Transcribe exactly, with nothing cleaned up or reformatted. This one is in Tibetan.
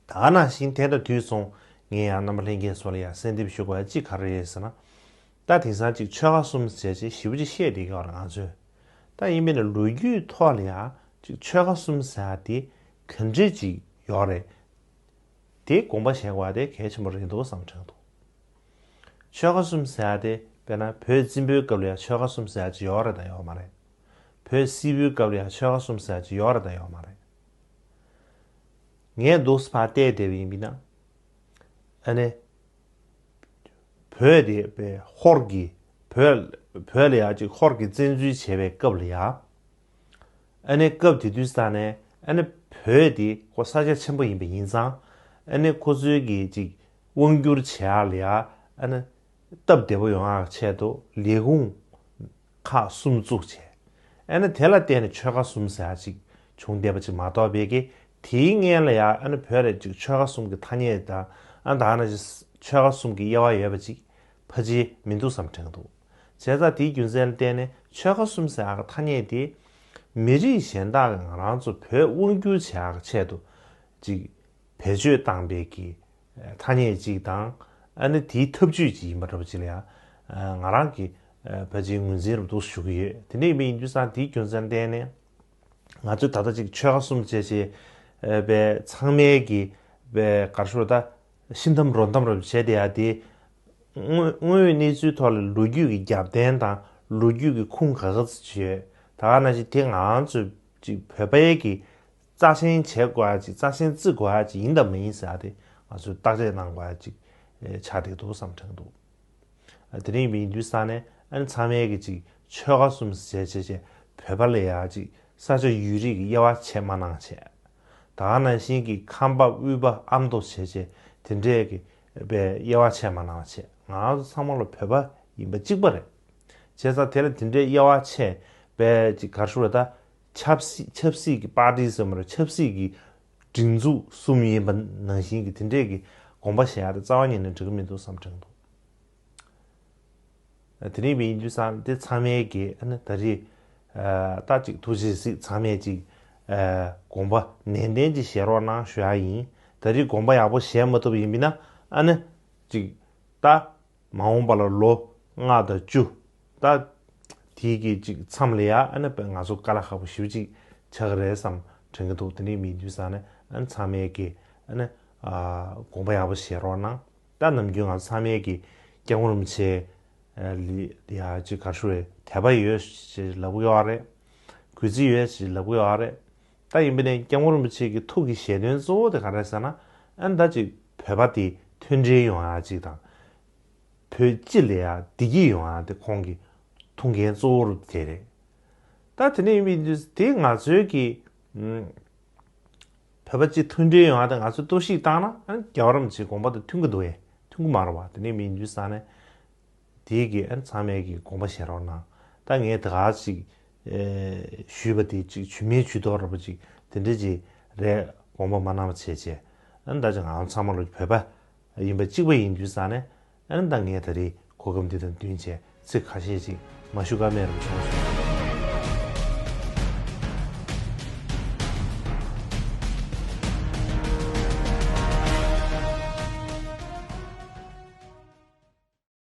ད་ག་ནང་བཞིན་དེ་དང་དུས་མཚུངས་ངས་ཡང་རྣམ་པ་ལྷན་རྒྱས་ཚོ་ལ་ཡང་གསལ་འདེབས་ཞུ་དགོས་ཡ་གཅིག་ག་རེ་རེད་ཟེར་ན། ད་དེང་སང་ཅིག་ཆོལ་ཁ་གསུམ་ཟེར་ཅིག་ཞེ་པོ་ཅིག་བཤད་བསྡད་ཀྱི་ཡོད་རེད་ང་ཚོས། ད་ཡིན་པས་ན་ལོ་རྒྱུས་ཐོག་ལ་ཡང་ཅིག་ཆོལ་ཁ་གསུམ་ཟེར་ཡ་དེ་ག་འདྲས་ཅིག་ཡོད་རེད། དེ་དགོངས་པ་བཞེས་དགོས་པ་དེ་གལ་ཆེན་པོ་རེད་འདུག་བསམ་དྲན་འདུག་ཆོལ་ཁ་གསུམ་ཟེར་ཡ་དེ་དཔེར་ན་བོད་བཙན་པོའི་སྐབས་ལ་ཡང་ཆོལ་ཁ་གསུམ་ཟེར་ཡ་ཅིག་ཡོད་རེད་དང་ཡོད་མ་རེད། བོད་སིལ་བུའི་སྐབས་ལ་ཡང་ཆོལ་ཁ་གསུམ་ཟེར་ཡ་ཅིག་ཡོད་རེད་དང་ཡོད་མ་རེད། ངས་འདུག་སེ་ཕར་བལྟས་བསྡད་པ་ཡིན་པ་ཡིན་ན། ཨ་ནི། བོད་དེ་བའི་ཧོར་གྱི་བོད་བོད་ལ་ཡང་ཅིག་ཧོར་གྱིས་བཙན་འཛུལ་བྱས་པའི་སྐབས་ལ་ཡང་། ཨ་ནི་སྐབས་དེ་དུས་ས་ནས་ཨ་ནི་བོད་དེ་ཁོ་ས་ཆ་ཆེན་པོ་ཡིན་པ་ཡིན་ཙང་། ཨ་ནི་ཁོ་ཚོའི་གི་ཅིག་དབང་བསྒྱུར་བྱེད་ཡག་ལ་ཡང་ཨ་ནི་སྟབས་བདེ་པོ་ཡོང་ཡག་ཆེད་དུ་ལས་ཁུངས་ཁག་གསུམ་བཙུགས་བྱས། ཨ་ནི་དེ་ལ་བརྟེན་ནས་ཆོལ་ཁ་གསུམ་ཟེར་ཡག་ཅིག་བྱུང་བསྡད་པ་ཅིག་མ་གཏོགས་པའི་གི་དེའི་སྔོན་ལ་ཡང་ཨ་ནི་བོད་ལ་ཅིག་ཆོལ་ཁ་གསུམ་གྱི་ཐ་སྙད་དང་ཨ་ནི་ད་ག་ནང་བཞིན་ཆོལ་ཁ་གསུམ་གྱི་དབྱེ་བ་ཡོད་པ་ཅིག་ཕལ་ཆེར་མི་འདུག་བསམ་དྲན་གྱི་འདུག་བྱས་ཙང་དེའི་རྒྱུ་མཚན་ལ་བརྟེན་ནས་ཆོལ་ཁ་གསུམ་ཟེར་ཡག་གི་ཐ་སྙད་དེ་མི་རིགས་གཞན་དག་གིས་ང་རང་ཚོ་བོད་དབང་བསྒྱུར་བྱེད་ཡག་གི་ཆེད་དུ་ཅིག་བེད་སྤྱོད་བཏང་པའི་གི་ཐ་སྙད་ཅིག་དང་། ཨ་ནི་དེའི་ཐབས་ཇུས་ཅིག་ཡིན་པ་འདྲ་པོ་ཅིག་ལ་ཡང་ང་རང་གིས་ཕལ་ཆེར་ངོས་འཛིན་རབ་ཏུ་ཞུ་གི་ཡོད། དེ་འདྲ་ཡིན་པ་ཡིན་དུས་ཙང་དེའི་རྒྱུ་མཚན་བརྟེན་ནས་ང་ཚོས་ད་ལྟ་ཅིག་ཆོལ་ཁ་གསུམ་བྱས་བྱས་པའི་ཚང་མའི་གི་པའི་ག་རེ་ཞུ་ད་ཤི་འཐམ་རོ་འཐམ་རབ་བྱས་བསྡད་ཡ་དེ། དངོས་དངོས་ཡོད་གནས་ཚུལ་ཐོག་ལ་ལོ་རྒྱུས་ཀྱི་རྒྱབ་རྟེན་དང་ལོ་རྒྱུས་ཀྱི་ཁུངས་ག་ག་ཚོད་ཅིག་ཡོད། ད་ག་ནང་བཞིན་དེ་ང་རང་ཚོ་ཅིག་བོད་པའི་གི་རྩ་ཆེན་བྱེད་དགོས་ཡ་ཅིག་རྩ་ཆེན་བརྩི་དགོས་ཡ་ཅིག་ཡིན་དང་མ་ཡིན་ཟེར་ཡ་དེ་ང་ཚོས་བརྟག་དཔྱད་གནང་དགོས་ཡ་ཅིག་ཆགས་བསྡད་འདུག་བསམ་དྲན་འདུག་དེ་རིང་མིན་དུས་ས་ནས་ཨ་ནི་ཚང་མས་ཀྱི་ཅིག་ཆོལ་ཁ་གསུམ་ཟེར་བྱས་བྱས་བོད་པ་ལ་ཡ་ཅིག་ས་ཆ་ཡུལ་རིས་ཀྱི་དབྱེ་བ་ཕྱེ་མ་གནང་བྱས། ད་ག་ནང་བཞིན་གྱི་ཁམས་པ་དབུས་པ་ཨ་མདོ་བྱས་བྱས་དེ་འདྲས་ཀྱི་པའི་དབྱེ་བ་ཕྱེ་མ་གནང་བྱས་ང་རང་ཚོ་ཚང་མ་ལ་བོད་པ་ཡིན་པ་གཅིག་པ་རེད། བྱས་ཙང་དེ་ལ་དེ་འདྲའི་དབྱེ་བ་ཕྱེ་བའི་ཅིག་ག་རེ་ཞུ་རེད་ད། ཆབ་སྲིད་ཆབ་སྲིད་ཀྱི་པར་ཏི་ཟེར་མ་རེད། ཆབ་སྲིད་ཀྱི་སྒྲིག་འཛུགས་གསུམ་ཡིན་པ་ནང་བཞིན་གྱི་དེ་འདྲས་ཀྱི་དགོངས་པ་བཞེས་ཡ་དེ་རྩ་བ་ཉིད་ནས་འགྲིག་གི་མི་འདུག་བསམ་དྲན་འདུག་དེ་རིང་བའི་ཡིན་དུས་ཙང་དེ་ཚང་མས་ཀྱི་ཨ་ནི་ད་རེས་ད་ཅིག་ཐུགས་རྗེ་གཟིགས། ཚང་མས་ཅིག་དགོངས་པ་ནན་ཏན་ཅིག་བཞེས་རོགས་གནང་ཞུ་ཡ་ཡིན། ད་རེས་དགོངས་པ་ཡག་པོ་བཞེས་མ་ཐུབ་པ་ཡིན་པ་ཡིན་ན་ཨ་ནི་ཅིག་ད། མ་འོངས་པ་ལ་ལོ་ལྔ་དང་བཅུ། ད་དེའི་གི་ཅིག་མཚམས་ལ་ཡ་ཨ་ནི་ང་ཚོ་དཀའ་ལས་ཁག་པོ་ཞེ་པོ་ཅིག་ཆགས་ཀྱི་རེད་བསམ་དྲན་གྱི་འདུག་དེ་འདྲའི་མི་འདུག་ས་ནས་ཨ་ནི་ཚང་མས་ཀྱི་ཨ་ནི་དགོངས་པ་ཡག་པོ་བཞེས་རོགས་གནང་། ད་ནམ་རྒྱུན་ང་ཚོ་ཚང་མས་ཀྱི་སྐྱབས་མགོན་རིན་པོ་ཆེ་ལ་ཡ་ཅིག་ག་རེ་ཞུ་རེད། དད་པ་ཡོད་ཞེས་ལབ་ཀྱི་ཡོད་རེད། གུས་བརྩི་ཡོད་ཞེས་ལབ་ཀྱི་ཡོད་རེད། ད་ཡིན་པ་ནས་སྐྱབས་མགོན་རིན་པོ་ཆེ་གི་ཐུགས་ཀྱི་བཞེད་དོན་གཙོ་བོ་དེ་ག་རེ་རེད་ཟེར་ན། ཨ་ནི་ད་ཅིག་བོད་པ་དེ་མཐུན་སྒྲིལ་ཡོང་ཡ་ཅིག་དང་། བོད་སྤྱི་ལ་ཡ་བདེ་སྐྱིད་ཡོང་ཡ་དེ་ཁོང་གི་ཐུགས་འགན་གཙོ་བོ་རུ་དེ་རེད། ད་དེ་ནས་ཡིན་པའི་དུས་དེ་ང་ཚོའི་གི་ཨམ། བོད་པ་སྤྱི་མཐུན་སྒྲིལ་ཡོང་ཡ་དེ་ང་ཚོས་གཏོར་བཤིག་བཏང་ན་ཨ་ནི་རྒྱལ་བ་རིན་པོ་ཆེའི་དགོངས་པ་དང་མཐུན་གི་འདུག་ཨེ། མཐུན་གི་མ་རེད་བ། དེ་ནས་ཡིན་པའི་དུས་ས་ནས། དེའི་གི་ཨ་ནི་ཚང་མས་ཀྱི་དགོངས་པ་བཞེས་རོགས་གནང་། ད་ངས་ད་ག་ཅིག་ཨེ་ཞུས་པ་དེ་ཅིག་ཇུས་མེད་ཇུས་གཏོགས་ར་པོ་ཅིག་དེ་འདྲ་ཅིག་རེད། དགོངས་པ་མ་གནང་བ་བྱས་བྱས་ཨ་ནི་ད་ཅིག་ང་རང་ཚང་མ་ལོ་བོད་པ་ཡིན་པ་གཅིག་པ་ཡིན་དུས་ས་ནས་ཨ་ནི་ད་ངས་ད་རེས་གོ་སྐབས་འདི་དང་བསྟུན་བྱས་ཚིག་ཁ་ཤས་ཅིག་མ་ཞུ་ཀ་མེད་རུ་བྱུང་སོང་།